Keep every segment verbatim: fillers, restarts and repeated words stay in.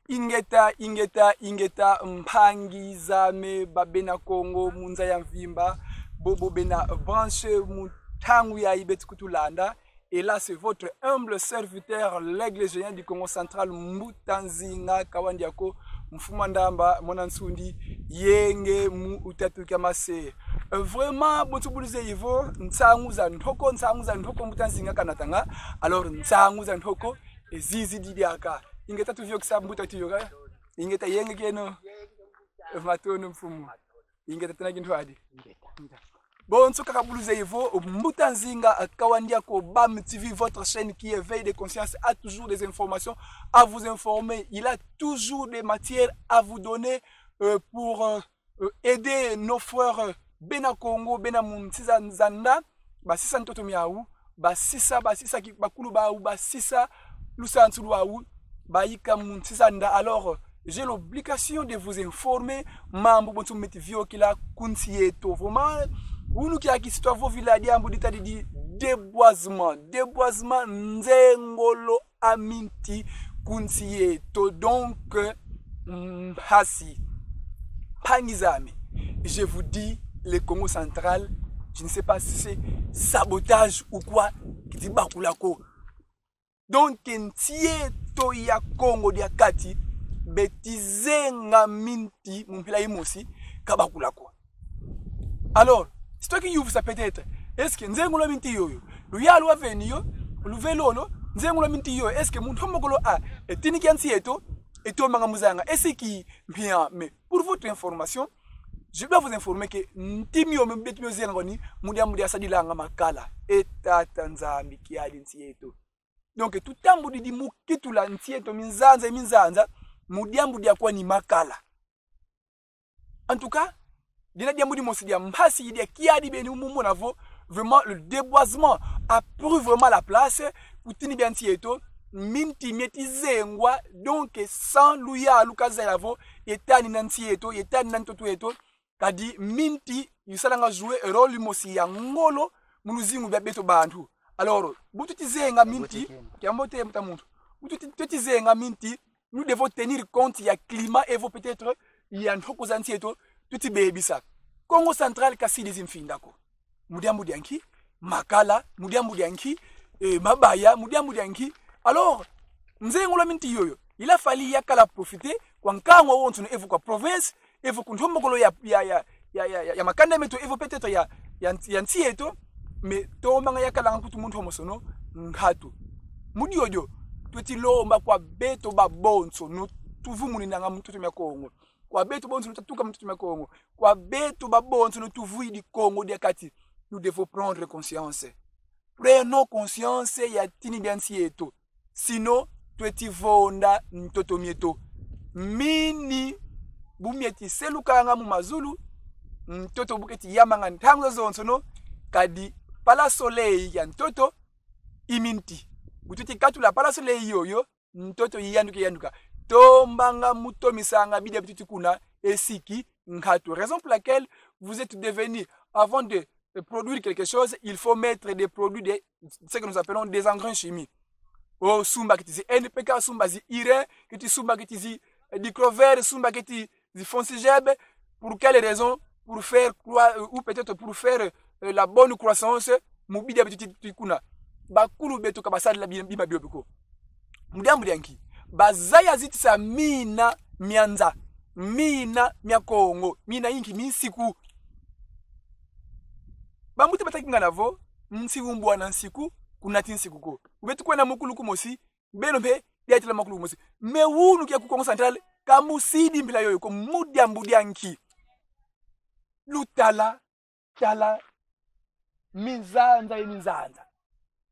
Ingeta, ingeta, ingeta, mpangi zame ba bena Kongo mu nza ya mvimba, bobo bena branche mu ntangu yayi beti kutulanda. Et là, c'est votre humble serviteur, l'aigle géant du Kongo Central, Mbuta Nzinga Kawandiako, Mfuma Ndamba, mwana Nsundi, yenge mu utatu kia mase. Euh, vraiment, bonso bu luzeyi vo, nsangu za ntoko, nsangu za ntoko, Mbuta Nzinga kanatanga. Alors, nsangu za ntoko, e zizi di diaka. Ingeta tuviokisa, Mbuta, tuyoka. Ingeta yenge kieno. E matondo, mfumu. Ingeta tena kintwadi. Bonso kaka bu luzeyi vo, Mbuta Nzinga Kawandiako, BAM TV, votre chaîne qui éveille des consciences, a toujours des informations à vous informer. Il a toujours des matières à vous donner, euh, pour, euh, euh, aider nos frères, euh, bena Kongo, bena mu nsi za nza nda, basisa ntoto miau, basisa, basisa ki-, bakulu bau, basisa lusansu luau, bayika mu nsi za nda. Alors, j'ai l'obligation de vous informer mambu bonso meti viokila ku nsi yeto. Vraiment, unu kiaki si twavovila diambu ditadidi déboisement, déboisement, nzengolo a minti ku nsi yeto. Donc, mm, hasi. Mpangi zame, je vous dis, le Kongo Central, je ne sais pas si c'est sabotage ou quoi, keti bakula ko. Donc, nsi yeto ya Kongo dia Kati, beti zenga minti mu mpila yimosi, ka bakula ko. Alors, si twakiyuvisa peut-être, est-ce que nzengolo a minti yoyo, luyalu lwaveni yo, luveni lolo, nzengolo a minti yoyo, est-ce que mu ntombokolo a, e tini kia nsi yeto, e tombanga mu zayanga, est-ce que, bien, mais pour votre information, je dois vous informer que minti mio, mi beto mio zenga kwani, mu diambu dia sadilanga makala. E Tata Nzambi, kiadi nsi yeto. Donc, tutambudidi mu kitula nsi yeto minzanza ye minzanza, mu diambu dia kwani makala. En tout cas, dina diambu dimosi dia mpasi, dia kiadi beni mu mona vo, vraiment, le déboisement a pris vraiment la place ku tini bia nsi yeto, minti mieti zengwa, donc, sans luyalu kazaya vo, ye tanina nsi yeto, ye tanina ntoto yeto, kadi minti isalanga jouer rôle mosi ya ngolo mu luzingu bia beto bantu. Alors, bu tuti zenga minti, kiambote, mbuta muntu. Bu tuti, tuti zenga minti, nous devons tenir compte ya climat evo peut-être ya ntoko za nsi yeto tuti bebisa. Kongo Central kasidi zimfinda ko. Mu diambu dia nki? Makala. Mu diambu dia nki? Eh, mabaya. Mu diambu dia nki? Alors, nzengolo a minti yoyo, il a fallu yakala profiter kwa nkangu wonsono evo kwa province, evo ku ntombokolo ya, ya, ya, ya, ya, ya, ya makanda meto, evo peut-être ya, ya, ya nsi yeto, mais tombanga yakalanga nkutu muntu mosono nkatu. Mu diodio, tweti lomba kwa beto babonsono tuvumunanga mu ntoto mia Kongo. Kwa beto bonsono tatuka mu ntoto mia Kongo. Kwa beto babonsono tuvwidi Kongo dia Kati. Nous devons prendre conscience. Prenons conscience ya tini bia nsi yeto. Sinon, tweti vonda ntoto mieto. Mini bu mieti selukanga mu mazulu, ntoto bu keti yamanga ntangu zonsono, kadi pala soleil ya ntoto i minti. Bu tweti katula pala soleil yoyo, ntoto yanduka, yanduka. Tombanga mu tomisanga bidia bi tweti kuna, e siki nkatu. Raison pour laquelle vous êtes devenu, avant de, euh, produire quelque chose, il faut mettre des produits de ce que nous appelons des engrais chimiques. Oh, sumba keti zi N P K, sumba zi urée, keti sumba keti zi, euh, dicrovert, sumba keti zi fongicide. Pour quelle raison? Pour faire croire, euh, ou peut-être pour faire, euh, la bonne croissance mu bidia bi tweti, tweti kuna. Bakulu beto ka basadila bi-, bima biobio ko. Mu diambu dia nki? Bazaya zitisa mina mia nza, mina mia Kongo, mina inki? Minsiku. Bambuta bataki ngana vo, nsi umbwana nsiku, kunati nsiku ko. Beto kwenda mu kulu kumosi, beno mpe diatila mu kulu kumosi. Mais unu kia ku Kongo Central, ka musidi mpila yoyo ko. Mu diambu dia nki? Lutala, tala, minzanza ye minzanza.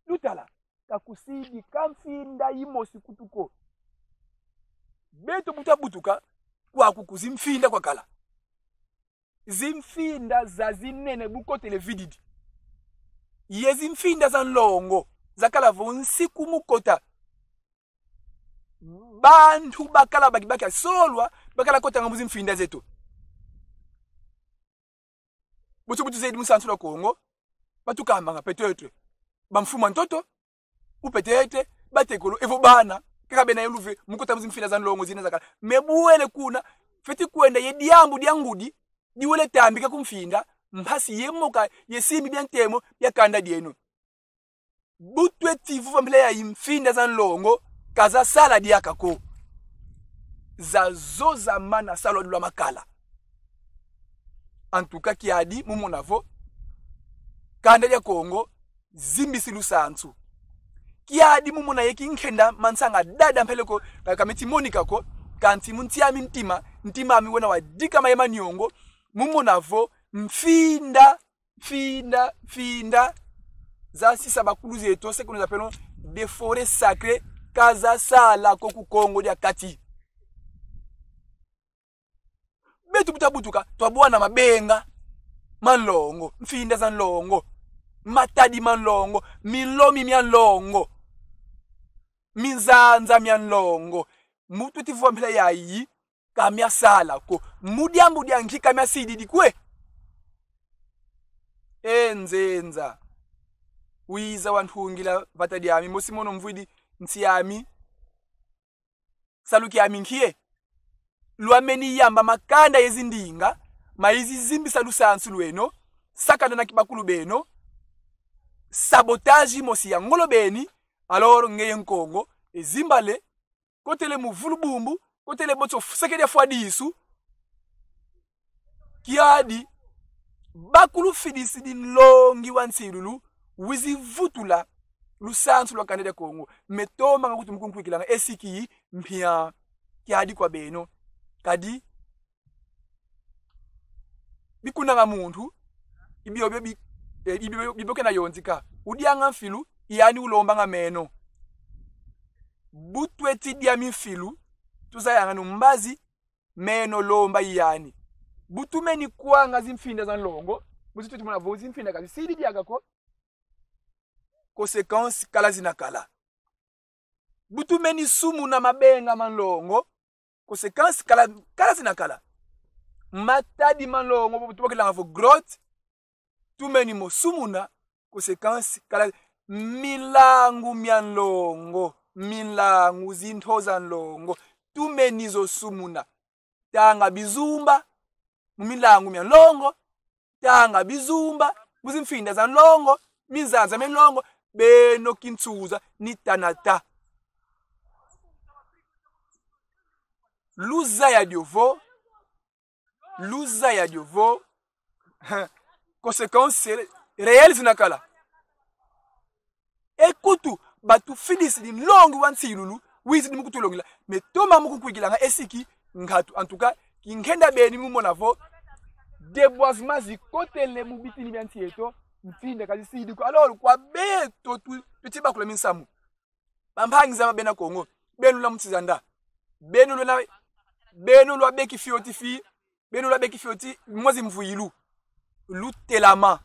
Lutala, ka kusidi ka mfinda yimosi nkutu ko. Beto bu twabutuka, kwaku ku zimfinda kwakala. Zimfinda za zinene bu kotele vididi. Ye zimfinda za nlongo, zakala vo nsiku mu kota. Bantu bakala baki-, bakiasolwa, bakala kotanga mu zimfinda zeto. Butu butu zedi mu sansu lwa Kongo, batukambanga peut-être bamfumu a ntoto, ou peut-être batekolo evo bana, ka bena ye luve, mu kota mu zimfinda za nlongo zina za kala. Mais bu wele kuna, fweti kwenda ye diambu dia ngudi, di wele tambika ku mfinda, mpasi ye moka ye simbi bia ntemo bia kanda dieno. Bu tweti vova mpila yayi, mfinda za nlongo ka zasala diaka ko. Zazo zamana salwa dilwa makala. En tout cas, kiadi mu mona vo kanda dia Kongo zimbisi lusansu. Kiadi mu mona ye kinkenda mansanga dada mpeleko ka, ka meti monika ko, kansi mu nsi ami ntima, ntima ami wena wadikama ye maniongo, mu mona vo mfinda, mfinda, mfinda zasisa bakulu zeto, ce que nous appelons des forêts sacrées, ka zasala ko ku Kongo dia Kati. Beto bu twabutuka, twabwana mabenga ma nlongo, mfinda za nlongo, matadi ma nlongo, minlomi mia nlongo, minzanza mia nlongo. Mu tweti vova mpila yayi, ka miasala ko. Mu diambu dia nki ka miasididi kwe? E nzenza, wiza wantungila vata diami, mosi mono mvwidi nsi ami, salu kiami nkie? Lwameni yamba makanda ye zindinga, mayizi zimbisa lusansu lweno, sakana na kibakulu beno, sabotage mosi ya ngolo beni. Alors ngeye Nkongo, e zimbale, kotele mu vulubumbu, kotele bonso seke dia fwa disu. Kiadi, bakulufidisidi nlongi wa nsilulu, wizi vutula lusansu lwa kanda dia Kongo. Mais tomanga kutu mu kunkwikilanga esiki mpia. Kiadi kwa beno. Kadi bikunanga muntu, i biobio bi-, eh, i biobio, biobio kena yonzika. Udianga mfilu, yani ulombanga meno. Bu tweti dia mfilu, tuzayanga nu mbazi, meno lomba yani. Bu tumeni kwanga zimfinda za nlongo, mu zi tweti mona vo zimfinda ka zisidi diaka ko, conséquences kala zina kala. Bu tumeni sumuna mabenga ma nlongo, conséquences kala, kala zina kala. Matadi ma nlongo, bu tubokilanga vo grotte, tumeni mo sumuna, conséquences kala. Milangu mia nlongo, milangu, zinto za nlongo, tumeni zo sumuna. Tanga bizumba mu milangu mia nlongo, tanga bizumba mu zimfinda za nlongo, minzanza mia nlongo, beno Kinsuza ni Tanata. Luzaya dio vo, luzaya dio vo, conséquences réelles zina kala. E kutu, batufidisidi nlongi wa nsilulu, wizidi mu kutulongila. Mais toma mu kunkwikilanga esiki nkatu. En tout cas, kinkenda beni mu mona vo déboisement zikotele mu bitini bia nsi eto, mfinda ka zisidi ko. Alors, kwa beto tu, tuti bakula minsamu. Bampangi zame bena Kongo, beno lwena mu nsi za nda, beno lwena, beno lwabeki fioti fi, beno lwabeki fioti mwa zimvwilu, lutelama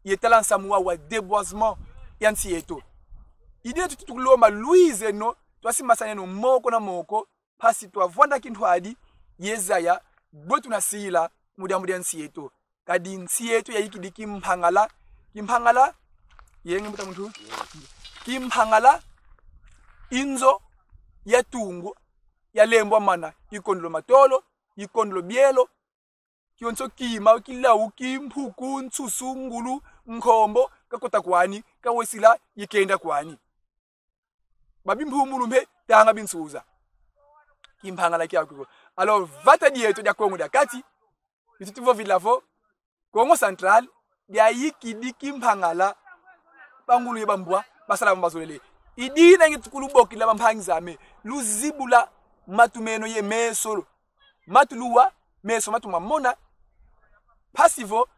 ye tala nsamu wa, wa déboisement ya nsi eto. I dina tuti tukulomba, lwizeno, twasimasaneno moko na moko, mpasi twavwanda kintwadi ye zaya bwe tuna sila mu diambu dia nsi eto. Kadi nsi eto yayikidi kimpangala. Kimpangala, yenge mbuta muntu. Kimpangala i nzo yatungwa, yalembwamana, ikondolo matolo, ikondolo bielo, kionso kima, kilau, kimpuku, nsusu, ngulu, nkombo, kakota kwani, kawesila, yikenda kwani. Ba bimpumbulu mpe, tanga binsuza. Kimpangala kiaku ko. Alors, vata dieto dia Kongo dia Kati, i tuti vovila vo Kongo Central diayikidi kimpangala, bangulu ye bambwa basala mo bazolele. I dina nge tukulubokila, bampangi zame, luzibula matu meno ye meso, matu luwa, meso matu mamona. Mpasi vo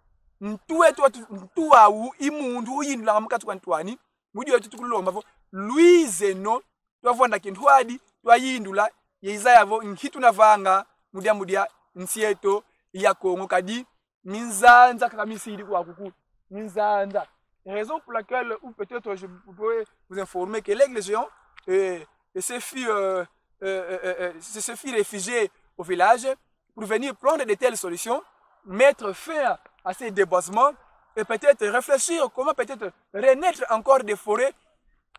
ntu eto watu, ntu wau i muntu uyindulanga mu kati kwa ntwani. Mu dieto tukululomba vo lwizeno, twavwanda kintwadi, twayindula ye zaya vo nki tuna vanga mu diambu dia nsi eto ya Kongo. Kadi minzanza kaka misidi kwaku ko. Minzanza. Raison pour laquelle, ou peut-être je peux vous informer que l'aigle géant, euh, se fit, euh, euh, euh, euh, se, se fit réfugier au village pour venir prendre de telles solutions, mettre fin à ces déboisements et peut-être réfléchir comment peut-être renaître encore des forêts,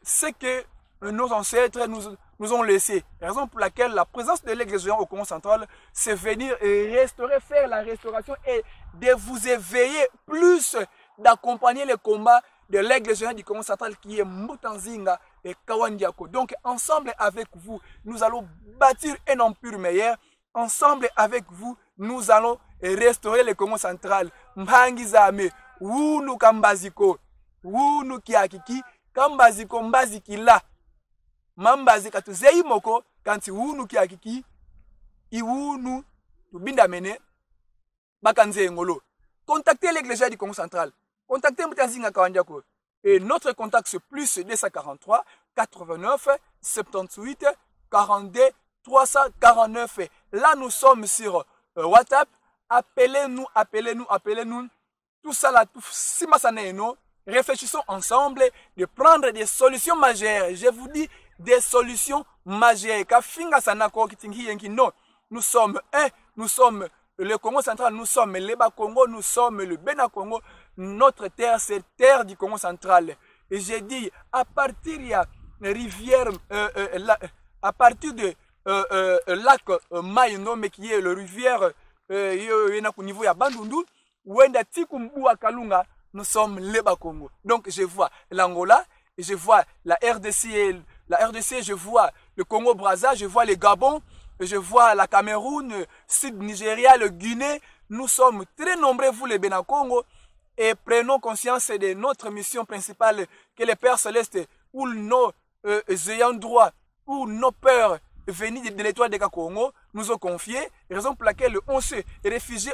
ce que nos ancêtres nous, nous ont laissés. Raison pour laquelle la présence de l'Aigle Géant au Kongo Central, c'est venir et restaurer, faire la restauration et de vous éveiller plus, d'accompagner les combats de l'Aigle Géant du Kongo Central qui est Mbuta Nzinga et Kawa Ndiako. Donc, ensemble avec vous, nous allons bâtir un empire meilleur. Ensemble avec vous, nous allons restaurer le Kongo Central. Mpangi zame, wunu ka mbazi ko, wunu kiaki ki, ka mbazi ko, mbazi kila. Mambazi ka tuzeyi mo ko, kansi wunu kiaki ki, i wunu tubindamene, baka nzengolo. Contactez l'Aigle Géant du Kongo Central. Contactez Mbuta Nzinga Kawa Ndiako. Et notre contact, c'est plus deux cent quarante-trois, quatre-vingt-neuf, soixante-dix-huit, quarante-deux, trois cent quarante-neuf. Là, nous sommes sur, euh, WhatsApp. Appelez-nous, appelez-nous, appelez-nous. Tout ça là, tout simba ça, non. Réfléchissons ensemble de prendre des solutions majeures. Je vous dis des solutions majeures. Ka finga sana ko kitingi yenki, non. Nous sommes un, nous sommes le Kongo Central, nous sommes les Bakongo, nous sommes le Bena Kongo. Notre terre, c'est terre du Kongo Central. Et j'ai dit, à partir de la rivière, euh, euh, la- à partir de euh, euh, lac, euh, Mai-Ndombe, qui est le rivière, euh, yo- yo- na ku niveau ya Bandundu, wenda ti ku Mbu wa Kalunga, nous sommes les Bakongo. Donc je vois l'Angola, je vois la R D C, la R D C, je vois le Congo Brazza, je vois le Gabon, je vois la Cameroun, euh, Sud Nigeria, le Guinée. Nous sommes très nombreux, vous les Bena Kongo, et prenons conscience de notre mission principale, que le Père Céleste ou nos, euh, ayants droit ou nos pères venus de, de l'étoile de Kakongo nous ont confié, raison pour laquelle on s'est réfugié,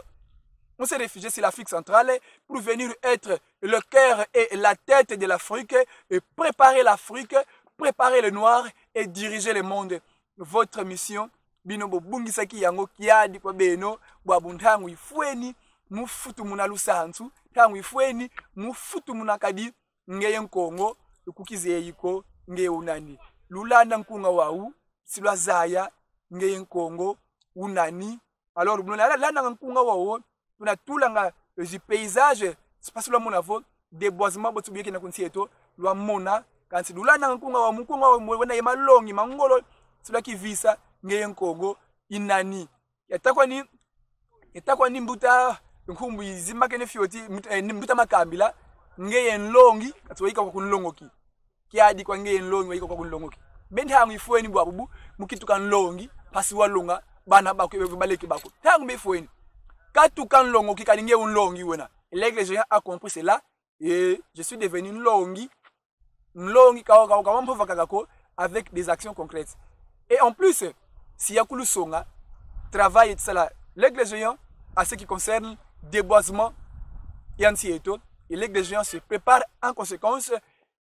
on s'est réfugié sur l'Afrique centrale pour venir être le cœur et la tête de l'Afrique et préparer l'Afrique, préparer le noir et diriger le monde. Votre mission, bino bobungisaki yango, kiadi kwa beno, bwabu ntangu ifweni mu futumuna lusansu, ntangu ifweni mu futumuna kadi ngeye Nkongo, kukizeyi ko ngeye unani. Lulanda nkunga wau, si lwazaya ngeye Nkongo unani. Alors, lulanda nkunga wau, tuna tulanga zi paysage, c'est parce que lwamona vo déboisement bo tubiyeke na ku nsi eto, lwamona, kansi lulanda nkunga wau, mu nkunga wau, wena ye malongi ma ngolo, si lwakivisa ngeye Nkongo inani. Yata kwani, yata kwani mbuta nkumbu izimbakene fioti, mbuta, eh, ni mbuta Makambila, ngeye nlongi, kansi wayika kwaku nlongoki. Kiadi kwa ngeye nlongi, wayika kwaku nlongoki. Be ntangu ifweni bwabubu, mu kituka nlongi, mpasi walonga bana baku, eh, baleke baku. Ntangu be ifweni. Katuka nlongoki, kadi ngeye unlongi wena. Et l'Aigle Géant a compris cela, et je suis devenu nlongi. Nlongi ka, ka, ka mpova kaka ko, avec des actions concrètes. Et en plus, si ya kulusonga, travail et cela, l'Aigle Géant, à ce qui concerne déboisement ya nsi eto, et l'Aigle Géant se prépare en conséquence,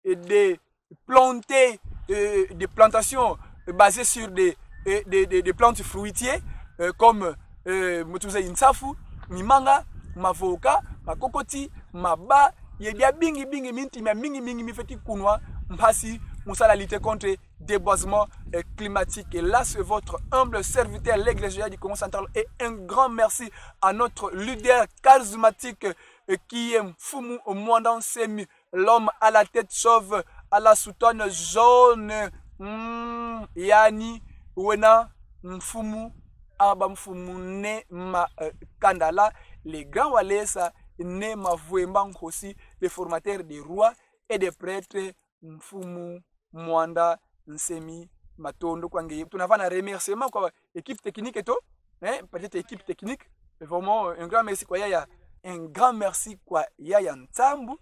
euh, de planter, euh, des plantations basées sur des, euh, des, des, des plantes fruitières, euh, comme, euh, mutuze nsafu, mimanga, mavoka, makokoti, maba, ye bia bingi bingi, minti mia mingi mingi mifeti kunwa, mpasi mu sala lutter contre déboisement, euh, climatique. Et là, c'est votre humble serviteur, l'Aigle Géant du Kongo Central. Et un grand merci à notre leader charismatique, euh, qui est Mfumu Mwanda Nsemi, l'homme à la tête chauve, à la soutane jaune. Hmm, yandi wena mfumu a bamfumu Ne Ma, euh, Kandala, le grand Walesa Ne Mavwemba Nkosi, le formateur des rois et des prêtres, Mfumu Mwanda Nsemi, matondo kwa ngeye. Tuna vana remerciement kwa équipe technique eto, hein, peut-être équipe technique. Et vraiment, euh, un grand merci kwa yaya. Un grand merci kwa yaya Nsambu.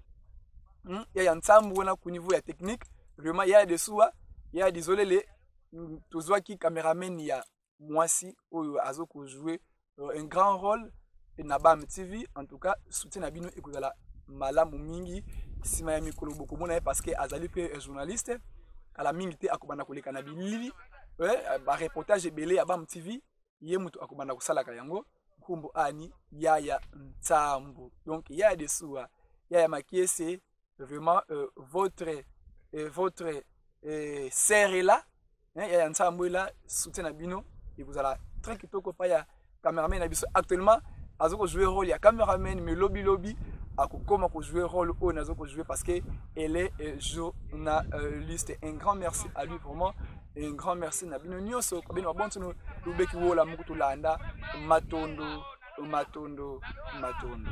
Hmm, yaya Nsambu wena ku niveau ya technique. Vraiment, yaya Desuwa, yaya Dizolele, hmm, tuzwaki caméraman ya mwasi oyo azo ko jouer, euh, un grand rôle na Bam T V. En tout cas, soutien na bino ekozala malamu mingi. Nsima ya mikolo bokomona ye parce que azali pe, euh, journaliste. Kala mingi te akobanda koleka na bilili. Ouais, euh, ba reportage ebele ya Bam T V, ye mutu akobanda kosalaka yango. Nkumbu ani? Yaya Nsambu. Donc, yaya Desuwa, yaya Makiese, vraiment, euh, votre, euh, votre, euh, sœur est là, hein, yaya Nsambu est là, soutien na bino, ekozala très kitoko epai ya caméraman na biso. Actuellement, azo ko jouer rôle ya caméraman, mais lobi lobi akokoma ko jouer rôle oyo nazo ko jouer parce que elle est, euh, journaliste. Un grand merci à lui vraiment. Un grand merci na bino nyonso, kwa beno bonso lubeki wola mu kutulanda. Matondo, matondo, matondo.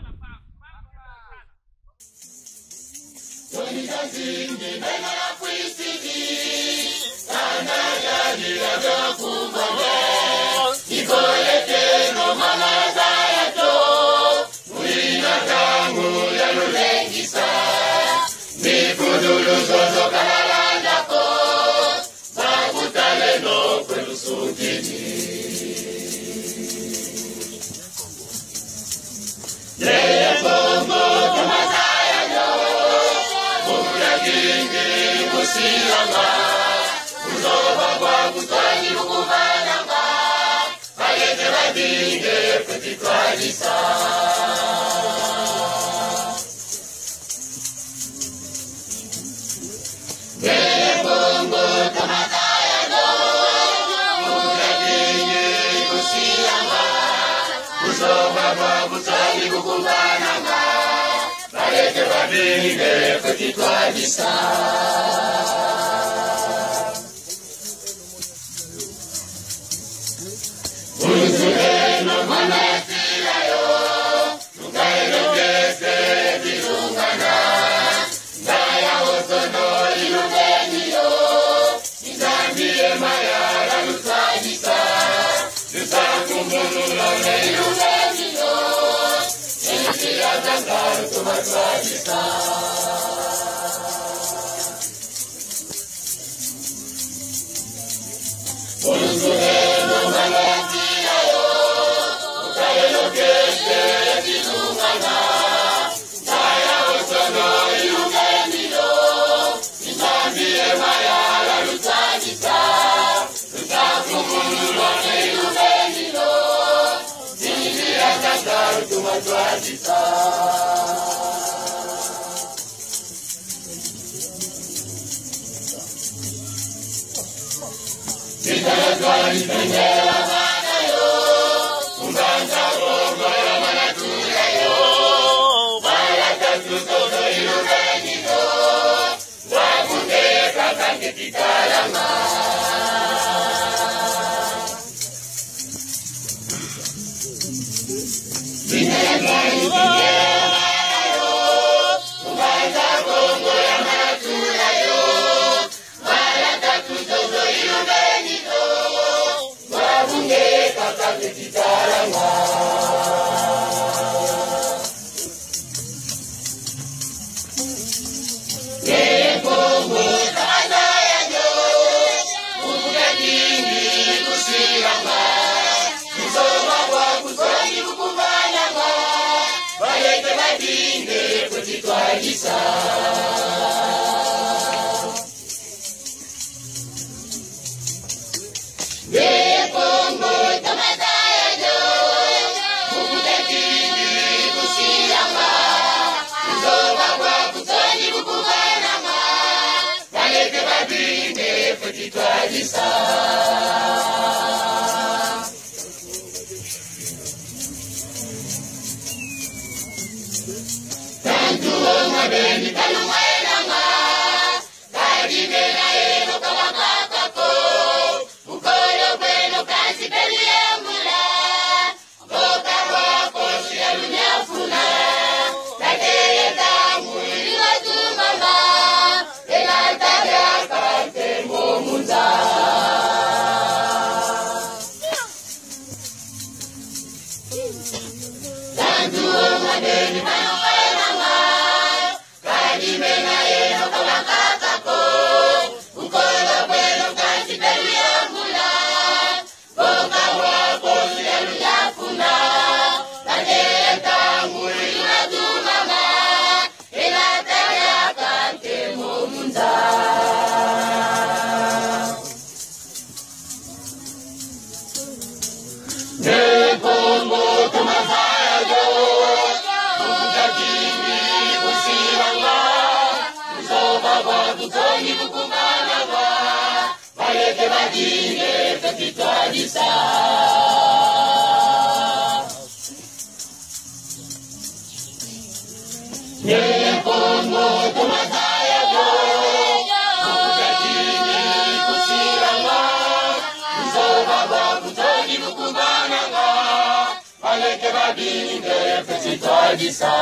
Bimpe feti twadisa.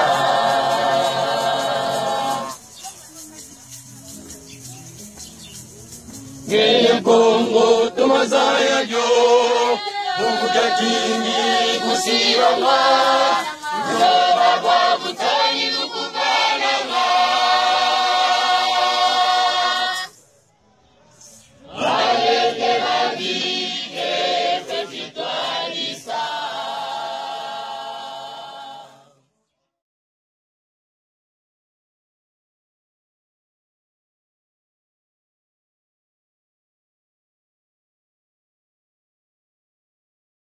Ngeye Kongo, toma zaya dio. Bungu kiatingi kusibama. Nzoba kwa kuta-